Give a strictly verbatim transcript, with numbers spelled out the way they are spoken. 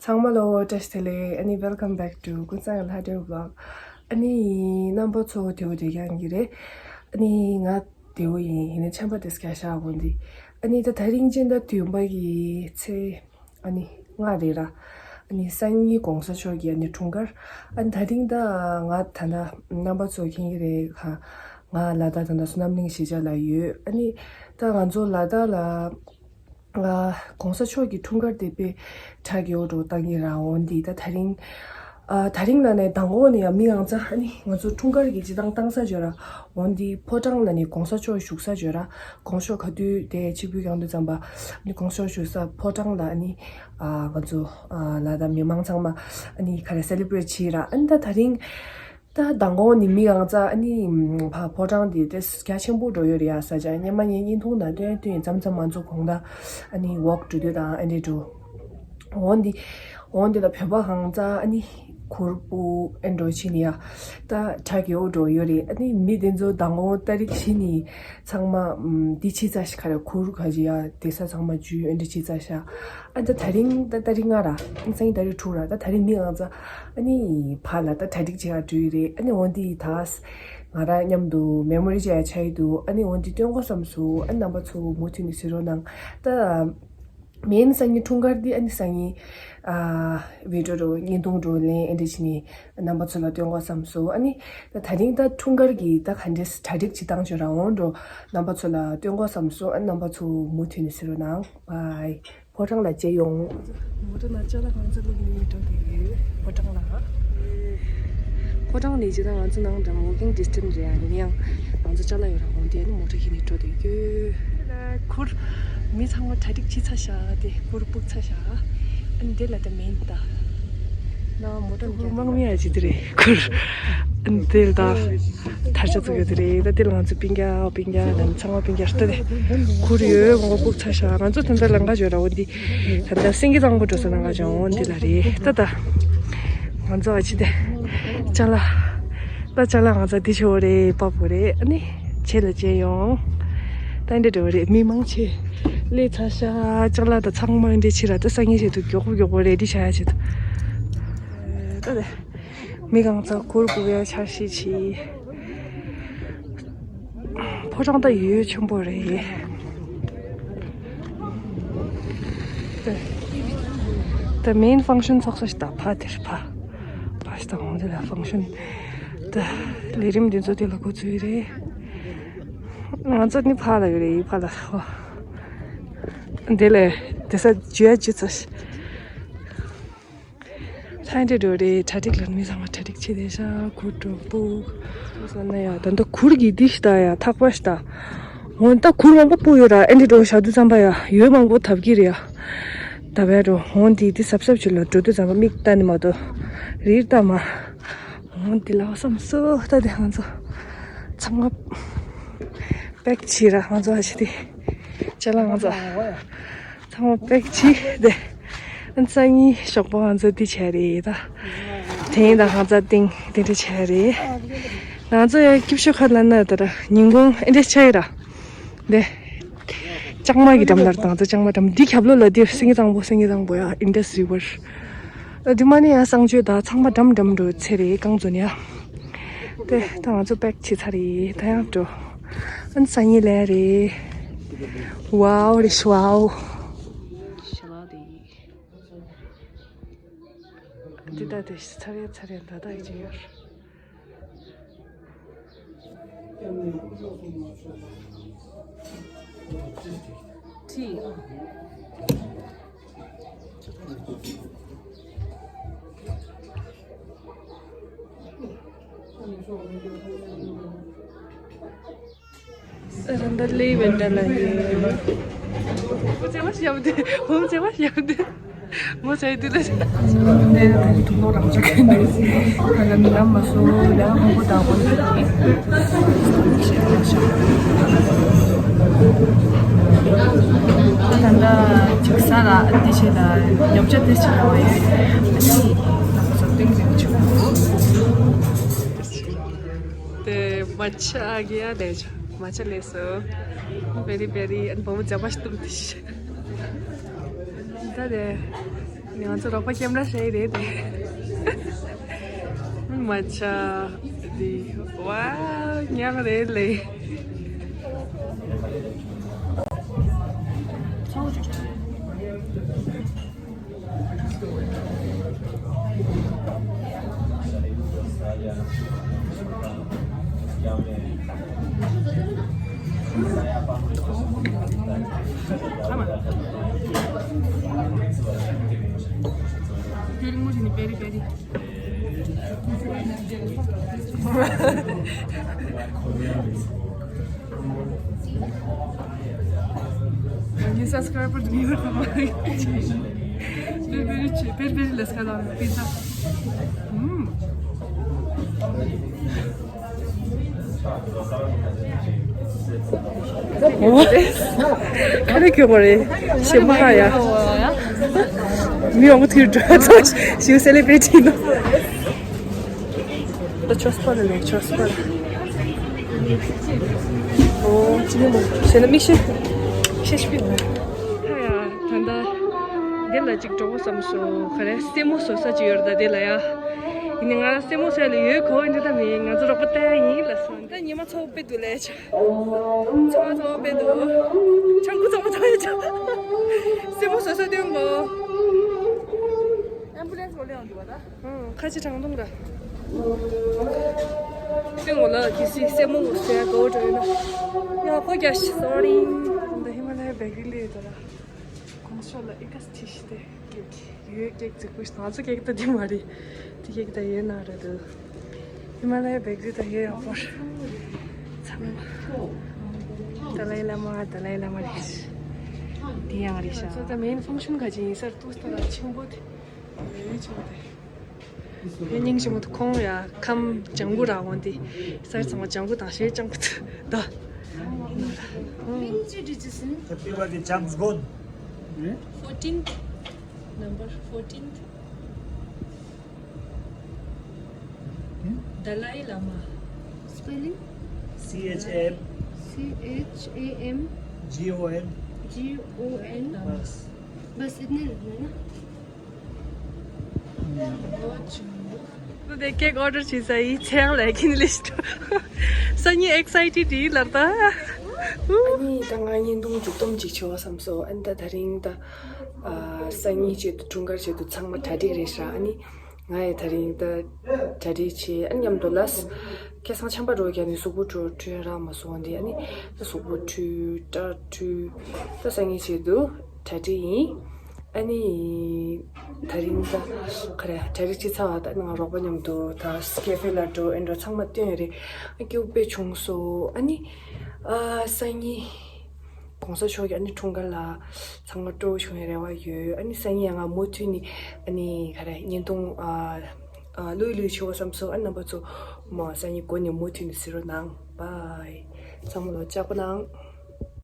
ཚང་མ་ལ་བཀྲ་ཤིས་བདེ་ལེགས། ཨ་ནི་welcome back to ཀུན་བཟང་ལྷ་སྒྲོན་vlog། ཨ་ནི་རྣམ་པ་ཚོ་བདེ་པོ་བདེ་རྐྱང་གི་རེད། ཨ་ནི་ང་བདེ་པོ་ཡིན། ཡིན་ན་ཆམ་པ་དེ་སྐྱ་ཤ་འོང་དེ། ཨ་ནི་ད་དེ་རིང་སྤྱི་ཟླ་བདུན་པ་གི་ཚེས་ཨ་ནི་ལྔ་རེད་ར། ཨ་ནི་སང་ཉིན་གོང་ས་མཆོག་གི་ཨ་ནི་འཁྲུངས་སྐར། ཨ་ནི་དེ་རིང་ད་ང་ད་ལྟ་རྣམ་པ་ཚོ་མཁྱེན་གྱི་རེད་ཁ། ང་ལ་དྭགས་ད་ལྟ་བསོད་ནམས་གླིང་གཞིས་ཆགས་ལ་ཡོད། ཨ་ནི་ད་ང་ཚོ་ལ་དྭགས་ལ་ཨ་གོང་ས་མཆོག་གི་འཁྲུངས་སྐར་དེ་དཔེ་གྲ་རྒྱས་པོ་འདྲ་བཏང་གི་ར། འོན་ཏེ་ད་དེ་རིང་ཨ་དེ་རིང་ལ་ནས་མདང་དགོང་ནས་ཡང་མི་ཡང་ཚ་ཨ་ནི་ང་ཚོ་འཁྲུངས་སྐར་གྱི་སྤྱི་བཏང་བཏང་ས་བརྗོད་ར། འོན་ཏེ་ཕོ་བྲང་ལ་ནི་གོང་ས་མཆོག་བཞུགས་ས་བརྗོད་ར། གོང་ས་མཆོག་ག་དུས་དེ་ཆིབས་བསྒྱུར་བསྐྱངས་དུས་ཙམ་པ་ནི་གོང་ས་མཆོག་བཞུགས་ས་ཕོ་བྲང་ལ་ནི་ཨ་ང་ཚོ་ཨ་ལ་དྭགས་མི་མང་ཚང་མ་ཨ་ནི་ག་རེ་celebrate་བྱེད་ར། ཨ་ནི་ད་དེ་རིང་ད་མདང་དགོང་ནི་མི་ཡང་ཚ་ཨ་ནི་ཕ་ཕོ་བྲང་དེ་དེ་རྒྱ་ཆེན་པོ་འགྲོ་ཡོད་རེད་ཡ། ས་ཆ་སྙེ་མ་ཉེ་བརྙན་ཐུང་ནང་སྟོན་སྟོན་མཚམས་མཚམས་ང་ཚོ་དགོང་དག་ཨ་ནི་walk་འགྲོ་དུས་དང་ཨ་ནི་འགྲོ། འོན་ཏེ་འོན་ཏེ་ལ་བོད་པ་གང་ཙ་ཨ་ནི་གུར་ཕུབ་ཨེ་འགྲོ་ཕྱིན་ནི་ཡ། ད་གྲ་རྒྱས་པོ་འགྲོ་ཡོད་རེད། ཨ་ནི་མི་དེ་ཚོ་མདང་དགོང་ཏ་རིག་བཞི་ནི་ཚང་མ་ཨམ་འདི་ཕྱི་ཙ་ཞིག་ག་རེ་གུར་ག་ཅི་ཡ་དེ་ས་ཚང་མ་འཇུས་ཨེ་འདྲ་ཕྱི་ཙ་ཤ། ཨ་ད་དེ་རིང་ད་ཏ་རིག་ལྔ་ར། ཨ་སང་ཉིན་ཏ་རིག་དྲུག་ར། ད་དེ་རིང་མི་གང་ཙ་ཨ་ནི་ཕ་ལ་ད་གྲ་སྒྲིག་བྱེད་ག་འགྲོ་ཡི་རེད། ཨ་ནི་འོན་ཏེ་ད་ང་རང་མཉམ་དུ་མེ་མོ་རི་བྱས་ཡ་ཆ་ཡི་འདུག་ཨ་ནི་འོན་ཏེ་སྟོན་གོ་བསམ་སོང་། ཨ་ནི་རྣམ་པ་ཚོ་མུ་མཐུད་ནས་གཟིགས་རོགས་གནང་། ད་མེན་སང་ཉིན་འཁྲུངས་སྐར་འདི་ཨ་ནི་སང་ཉིན་ཨ་བི་ཌི་ཡོ་རོ་བརྙན་ཐུང་རོ་ལེན་ཨེ་འདྲ་བྱས་ནས་རྣམ་པ་ཚོ་ལ་སྟོན་གོ་བསམ་སོང་། ཨ་ནི་ད་དེ་རིང་ད་འཁྲུངས་སྐར་གྱི་ད་ག་འདྲས་གྲ་སྒྲིག་བྱེད་སྟངས་ཅིག་རང་དབང་འགྲོ་རྣམ་པ་ཚོ་ལ་སྟོན་གོ་བསམ་སོང་། ཨ་ནི་རྣམ་པ་ཚོ་མུ་མཐུད་ནས་གཟིགས་རོགས་གནང་། བཱའི། ཕོ་བྲང་ལ་མཇལ་ཡོང་། མོ་ཊ་ནང་ཅ་ལག་གང་ཚ་བླུགས་ནས་འགྲོ་གི་ཡོད། ཕོ་བྲང་ལ། ཕོ་བྲང་ནས་ཇི་ལྟར་ང་ཚོ་ནང་འགྲམ་walking distance་རེད། ཡིན་ཡང་ང་ཚོ་ཅ་ལག་ཡོད་ར་འོང་དེ་ནི་མོ་ཊ་ཁྱེར་ནས་འགྲོ་གི་ཡོད། གུར། མི་ཚང་མ་གྲ་སྒྲིག་བྱས་ཚར་ཤག་དེ་གུར་ཕུབ་ཚར་ཤག་ཨ་ནི་དེ་ལ་ད་མེན་ད། ན་མོ་ཊ་གུར་དམག་མི་ཡ་ཅི་དེ་རེད་གུར། ཨ་ནི་དེ་ལ་ད། དར་ཆ་ཚུགས་ཡོད་དེ་རེད། ད་དེ་ལ་ང་ཚོ་སྤུན་ཀྱག་སྤུན་ཀྱག་དང་ཚང་མ་སྤུན་ཀྱག་ལྟ་དེ་གུར་ཡོད། ངོ་ཕུག་ཚ་ཤག་ང་ཚོ་ད་ལྟ་ལམ་ཁ་འཇོག་ར་འོ་འདི་ད་ལྟ་སེང་གེ་གཙང་པོ་འགྲོ་ས་ལམ་ཁ་འཇོག་འོ་འདི་ལ་རེད། ད་ད་ང་ཚོ་ཨ་ཅི་དེ་ཅ་ལག་ད་ཅ་ལག་ང་ཚོ་འདི་ཆེ་བོ་རེད། པ་པོ་རེད། ཨ་ནི་ཆེ་ལ་ཅེ་ཡོང་། ད་འདྲ་འགྲོ་རེད། མི་མང་ཆེ་ལས་ཚ་ཤག་ཅ་ལག་ད་ཚང་མ་འདྲ་ཕྱི་ར་ད་སང་ཉིན་ཆེད་དུ་མགྱོགས་པོ་མགྱོགས་པོ་རེད་འདི་བྱ་ཡ་ཆེད་དུ་ད་དེ། མི་གང་ཚང་གུར་ཕུབ་ཡ་འཆར་གཞི་བྱས། ཕོ་བྲང་ད་ཡོད་ཆེན་པོ་རེད། ད་ད་main function་ཚོགས་ས་ཞིག་ད་ཕ་དེར་ཕ་ཕ་ཞིག་ད་འོང་དེ་ལ་function་ད་ལས་རིམ་འདི་ཚོ་དེ་ལ་འགོ་ཚུགས་ཡི་རེད། ང་ཚོ་ནི་ཕ་ལ་ཡོད་རེད། ཕ་ལ་ཧོ་དེ་ལས་དེ་ས་ཇུ་ཡ་ཇུ་ཚ་ཞིག་ལྷན་དུ་འགྲོ་རེད། གྲ་སྒྲིག་ལ་མི་ཚང་མ་གྲ་སྒྲིག་བྱེད་བསྡད་ཤག་གུར་འགྲོ་སྤུག་ཟེར་ན་ཡ་ད་ལྟ་གུར་གྱི་འདི་ཞིག་ད་ཡ་ཐག་པ་ཞིག་ད། འོན་ད་གུར་མང་པོ་སྤུག་ཡོད་ར། ཨེ་འདྲ་འགྲོ་བཞག་དུས་ཙམ་པ་ཡ་ཡོད་མང་པོ་ཐབ་ཀྱི་རེད་ཡ། ད་བས་འགྲོ་འོན་འདི་འདི་གཟབ་གཟབ་བྱེད་ལ་འགྲོ་དུས་ཙམ་པ་མིག་ལྟ་ནི་མ་གཏོགས་རིར་ལྟ་མ། འོན་འདི་ལ་བསམ་སོ་ད་དེ་ང་ཚོ་ཚང་མ་པེག་བྱེད་ར། ང་ཚོ་ཨ་ཞི་དེ་ཅ་ལག་ང་ཚོ། ཚང་མ་པེག་བྱས་ཏེ། ཨ་ནི་སང་ཉིན་ཞོགས་པ་ང་ཚོ་འདི་བྱས་རེད་ད། དེ་ཡིན་ད་ང་ཚོ་ཏིང་དེ་འདྲ་བྱས་རེད། ང་ཚོ་ཡང་སྐྱིབས་ཤོག་ཁ་ལ་ན་ད་ར་ཉིན་གུང་ཨེ་འདྲ་བྱས་ར། དེ། ལྕང་མ་གི་འགྲམ་ལ་དང་ཚོ་ལྕང་མ་འགྲམ་འདི་ཁྱབ་ལོ་ལ་དེ་སེང་གེ་གཙང་པོ་སེང་གེ་གཙང་པོ་ཡ་Indus River། ཨ་འདི་མ་ནི་ཡ་གསང་སྤྱོད་ད་ཚང་མ་འགྲམ་འགྲམ་འགྲོ་ཚེ་རེད་རྐང་ཚོ་ནི་ཡ། དེ་ད་ང་ཚོ་པེག་བྱས་ཚར་རེད། ད་ཡང་འགྲོ། ཨ་ནི་སང་ཉིན་ལས་རེད། ཝའོ་རེ་ཤི་ཝའོ། འདི་ལྟ་དེ་ཚར་ཡ་ཚར་ཡ་ད་ལྟ་ཡི་ཅི་ཡོད། ཁྲི། ར་འདི་ལས་བེ་འདྲ་ལ་ཡོད། བུ་ཚེ་བ་ཞབས་དེ། བུ་ཚེ་བ་ཞབས་དེ། མོ་ཚེ་དུ་ལ། འདི་ལ་ད་གི་དུག་ལོག་རང་ཅག་གི་འདུག་ད་ལ་མི་ལ་མ་སོ་ལ་མང་པོ་དག་པོ་ཡོད་དེ། ད་ད་ཅིག་ས་ལ་འདི་བྱེད་ལ་ཉོ་ཆ་དེ་ཞིག་ལ་བ་ཡོད། ཨ་ནི་ལ་མ་སོ་ཏིང་ཏིང་ཆུ། དེ་མ་ཆ་གི་ཡ་དེ་ཆ་མ་ཆ་ལས་སོ། བེ་རི་བེ་རི་ཨན་བོ་མོ་ཛ་བ་ཤ་ཏུམ་དེ་ཤ། ད་དེ། ང་ཚོ་རོགས་པ་ཀེམ་ར་ཤེས་རེད་དེ། མ་ཆ་དེ། ཝའོ། ཉག་རེད་ལེ། ངའི་སབ་སི་ཀ་རའི་བར་དུ་ངེས་པར་དུ་མ། པེར་པེར་ཆེ། པེར་པེར་ལ་སྐལ་བ་པི་ཛ། ཨུམ། ཨོ། ག་རེ་གྱོན་པ་རེད། ཞེ་མ་ཧ་ཡ། མི་མང་པོ་དུས་འགྲོ་ཐོག་ཞིག་སེ་ལེ་བྷི་རི་ཊི་ནོ། ད་ཆོས་པ་ལ་ལས་ཆོས་པ་ལ། ཨོ། ཅི་ནས་མོ་ཞེ་ན་མིག་ཤེས་ཤེས་ཤི་པི་ན། ཧ་ཡ། ད་ད་འདི་ལ་ཅིག་འགྲོ་བསམ་སོ། ག་རེ་སེན་མོ་བཟོ་ས་ཅིག་ཡོད་རེད་ད་འདི་ལ་ཡ། ཡིན་ནའི་ང་སེན་མོ་བཟོ་ཡ་ལ་ཡོད་གོ་འདི་ད་མེད། ང་ཚོ་རོགས་པ་ལྟ་ཡ་ཡིན་ལ་སོང་། ད་ཉི་མ་ཚོགས་དཔེ་འདུག་ལས་ཆ། ཚོགས་ཚོགས་དཔེ་འདུག་ཆང་ཁུ་ཚོགས་ཚོགས་ཡ་ཆ། སེན་མོ་བཟོ་ས་སྟོན་གོ། ཨེམ་བུ་ལན་སི་གོ་ལེ་ཡོང་འདུག་བ་ད། ཁ་ཆེ་གྲང་འདུག་ག་སེན་མོ་ལ་གི་སི་སེན་མོ་བཟོ་ཡ་གོ་འགྲོ་ཡོད་ན། ཡ་ཁོ་རྒྱ་ཤི་སོ་རི། ད་ཧི་མ་ལ་ཡ་བེ་ཀ་རི་ལས་ད་ར། གོང་ཤོ་ལ་ཨི་ཀ་སི་ཐི་ཤི་སྟེ། ཡོད་ཀེག་རྫིག་པོ་ཞིག་ང་ཚོ་ཀེག་ད་འདི་མ་རེད། དེ་ཀེག་ད་ཡོད་ན་རེད་འདུག་ཧི་མ་ལ་ཡ་བེ་ཀ་རི་ད་ཡོད་ཡག་པོ་རེད། ཚང་མ། ཏཱ་ལའི་བླ་མ་ཏཱ་ལའི་བླ་མ་རེད། དེ་ཡང་རེད་ཤག་ང་ཚོ་ད་མེན་ཕང་ཤོན་ག་ཅིག་ཡིན་སར་ཏུས་ད་ལ་ཆེན་པོ་དེ། ཡོད་ཆེན་པོ་དེ། ཡ་སྙིང་རྗེ་མོ་དུ་ཁོང་ཡ་ཁམས་ལྗང་གུ་ར་འོང་དེ། སར་ཚང་མ་ལྗང་གུ་དང་ཞེས་ལྗང་གུ་དུ་ད། Happy birthday, James Bond. Fourteenth. Number fourteenth. Dalai Lama. Spelling? C H A M. C H A M. G O N. G O N. Lamas. بس اثنين اثنين. དེ་ཀེག་ཨོ་ཌར་བྱས་ས་ཡི་ཚེ་ཡང་ལ་ཁིན་ལིས་ཊི། སང་ཉིན་ཨེག་སའི་ཊེ་ཌི་ཡིན་ལབ་ད། ཨ་ནི་ད་ང་བརྙན་ཐུང་མཇུག་སྡོམ་ཅིག་བྱེད་བསམ་སོང་། ཨ་ནི་ད་ད་རིང་ད་ཨ་སང་ཉིན་ཆེད་དུ་འཁྲུངས་སྐར་ཆེད་དུ་ཚང་མ་གྲ་སྒྲིག་རེད་ཤག་ཨ་ནི་ང་ཡི་ད་རིང་ད་གྲ་སྒྲིག་བྱས། ཨ་ནི་མཉམ་དུ་ལ་ཁ་སང་ཆམ་པ་འགྲོ་རྒྱག་ནས་གཟུགས་པོ་འགྲོ་འཁྲུད་རག་མ་སོང་དེ། ཨ་ནི་ད་གཟུགས་པོ་འཁྲུད་སྐྲ་འཁྲུད་ད་སང་ཉིན་ཆེད་དུ་གྲ་སྒྲིག་ཡིན། ཨ་ནི། ད་རིང་ད་ག་རེ་གྲ་སྒྲིག་བྱེད་ཚར་བ་ད་ང་རོགས་པ་མཉམ་དུ་ད་ཀེ་ཧྥེ་ལ་འགྲོ་ཨེ་འགྲོ་ཚང་མ་སྟོན་ཡོད་རེད། ཨ་སྐྱིད་པོ་དཔེ་བྱུང་སོང་། ཨ་ནི་ཨ་སང་ཉིན་གོང་ས་མཆོག་གི་ཨ་ནི་འཁྲུངས་སྐར་ལ་ཚང་མ་སྤྲོ་བོ་བྱུང་བའི་རེ་བ་ཡོད། ཨ་ནི་སང་ཉིན་ཡང་ང་མུ་མཐུད་ནས་ཨ་ནི་ག་རེ་བརྙན་ཐུང་ཨ་ཨ་ལུས་ལུས་བྱེད་དགོས་བསམ་སོང་། ཨ་ནི་རྣམ་པ་ཚོ་མ་སང་ཉིན་འགོ་ནས་མུ་མཐུད་ནས་གཟིགས་རོགས་གནང་། བྷའི། ཚང་མ་ལ་ལྕགས་པོ་གནང་།